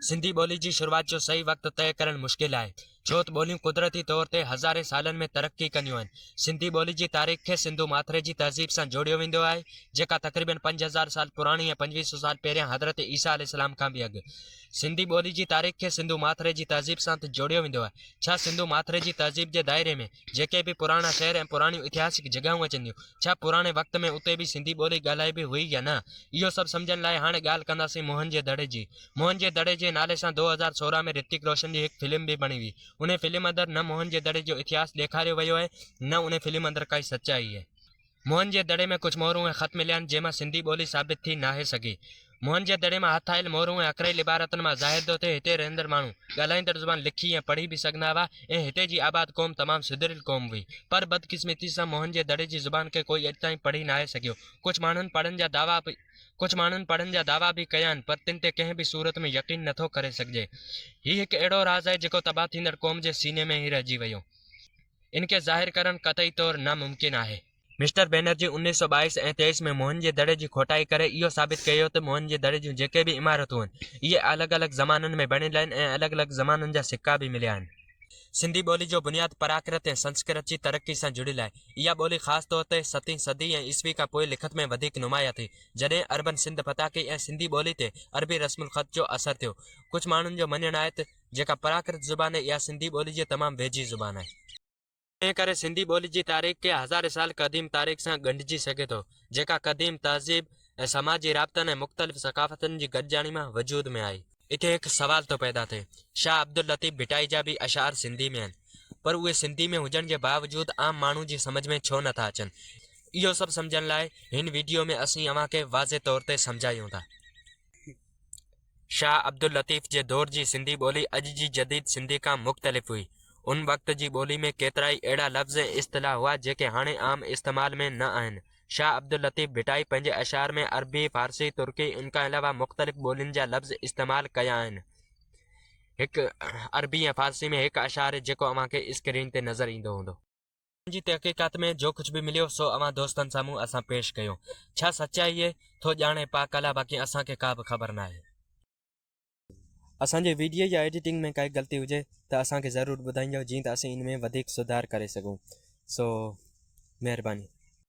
سنڌي ٻولي جي شروعات جو صحيح وقت طئي ڪرڻ مشڪل آهي، ڇو ته ٻوليون قدرتي طور تي هزارين سالن ۾ ترقي ڪنديون آهن. سنڌي ٻولي جي تاريخ کي سنڌو ماٿري جي تهذيب سان جوڙيو ويندو آهي، جيڪا تقريبن 5000 سال پراڻي ۽ 25 سو سال پهريان حضرت عيسيٰ عليه السلام کان به اڳ. سنڌي ٻولي جي تاريخ کي سنڌو ماٿري جي تهذيب سان ته جوڙيو ويندو آهي. ڇا سنڌو ماٿري جي تهذيب جي دائري ۾ جيڪي به پراڻا شهر ۽ پراڻيون اتهاسڪ جڳهون اچن ٿيون، ڇا پراڻي وقت ۾ اتي به سنڌي ٻولي ڳالهائبي هئي يا نه؟ اهو سڀ سمجهڻ لاء هاڻي ڳالهه ڪنداسين موهن جي دڙي جي. موهن جي دڙي جي نالي سان 2016 ۾ رتيڪ روشن جي هڪ فلم به بڻي هئي. انهي فلم اندر نه موهن جي دڙي جو اتهاس ڏيکاريو ويو آهي نه انهي فلم اندر ڪائي سچائي آهي. موهن جي دڙي ۾ ڪجهه مهرون ۽ خط مليا آهن جنهن مان سنڌي ٻولي ثابت ٿي ناهي سگهي. موهن جي دڙي مان هٿ آيل مهرون ۽ اکريل عبارتن مان ظاهر ٿو ٿئي هتي رهندڙ ماڻهو ڳالهائيندڙ زبان لکي ۽ پڙهي به سگهندا هئا ۽ هتي جي آباد قوم تمام سڌريل قوم هئي. پر بدقسمتي سان موهن جي دڙي جي زبان کي ڪوئي اڄ تائين پڙهي ناهي سگهيو. ڪجهه ماڻهن پڙهن جا دعويٰ به ڪجهه ماڻهن پڙهن جا دعويٰ به ڪيا آهن پر تن تي ڪنهن به صورت ۾ يقين نٿو ڪري سگهجي. هي هڪ اهڙو راز آهي جيڪو تباهه ٿيندڙ قوم جي سيني ۾ ئي رهجي ويو. ان کي ظاهر ڪرڻ قطعي طور ناممڪن آهي. مسٽر بينرجي 1922 ۽ 23 ۾ موهن جي دڙي جي کوٽائي ڪري اهو ثابت ڪيو ته موهن جي دڙي جون جيڪي به عمارتون آهن، اهي الڳ الڳ زمانن ۾ بڻيل آهن ۽ الڳ الڳ زمانن جا سڪا به مليا آهن. سنڌي ٻولي جو بنياد پراڪرت ۽ سنسڪرت جي ترقي سان جڙيل آهي. اها ٻولي خاص طور تي ستين صدي ۽ عيسوي کان پوء لکت ۾ وڌيڪ نمايان ٿي، جڏهن عربن سنڌ فتح ڪئي ۽ سنڌي ٻولي تي عربي رسم الخط جو اثر ٿيو. ڪجهه ماڻهن جو مڃڻ آهي ته جيڪا پراڪرت زبان آهي، اها سنڌي ٻولي جي تمام ويجهي زبان آهي. تنهن ڪري سنڌي ٻولي جي تاريخ کي هزارين سال قديم تاريخ سان ڳنڍجي سگهي ٿو، جيڪا قديم تهذيب ۽ سماجي رابطن ۽ مختلف ثقافتن جي گڏجاڻي مان وجود ۾ آئي. اتي هڪ سوال ٿو پيدا ٿئي، شاهه عبداللطيف ڀٽائي جا به اشعار سنڌي ۾ آهن، پر اهي سنڌي ۾ هجڻ جي باوجود عام ماڻهو جي سمجهه ۾ ڇو نٿا اچن؟ اهو سڀ سمجهڻ لاء هن وڊيو ۾ اسين اوهان کي واضح طور تي سمجهايون ٿا. شاهه عبداللطيف جي دور جي سنڌي ٻولي اڄ جي جديد سنڌي کان مختلف هئي. ان وقت جي ٻولي ۾ ڪيترائي اهڙا لفظ ۽ اصطلاح هئا، جيڪي هاڻي عام استعمال ۾ نه آهن. شاهه عبداللطيف ڀٽائي پنهنجي اشعار ۾ عربي، فارسي، ترڪي ان کان علاوه مختلف ٻولين جا لفظ استعمال ڪيا آهن. هڪ عربي ۽ فارسي ۾ هڪ اشعار جيڪو اوهان کي اسڪرين تي نظر ايندو هوندو. جي تحقيقات ۾ جو ڪجهه به مليو سو اوهان دوستن سامهون اسان پيش ڪيو. ڇا سچائي اهي ٿو ڄاڻي پاڪ الله باقي اسان کي ڪا به خبر ناهي. اسان جي ويڊيو يا ايڊيٽنگ ۾ ڪائي غلطي هجي ته اسان کي ضرور ٻڌائينجو جيئن ته اسين ان ۾ وڌيڪ سڌار ڪري سگهون سو مهرباني.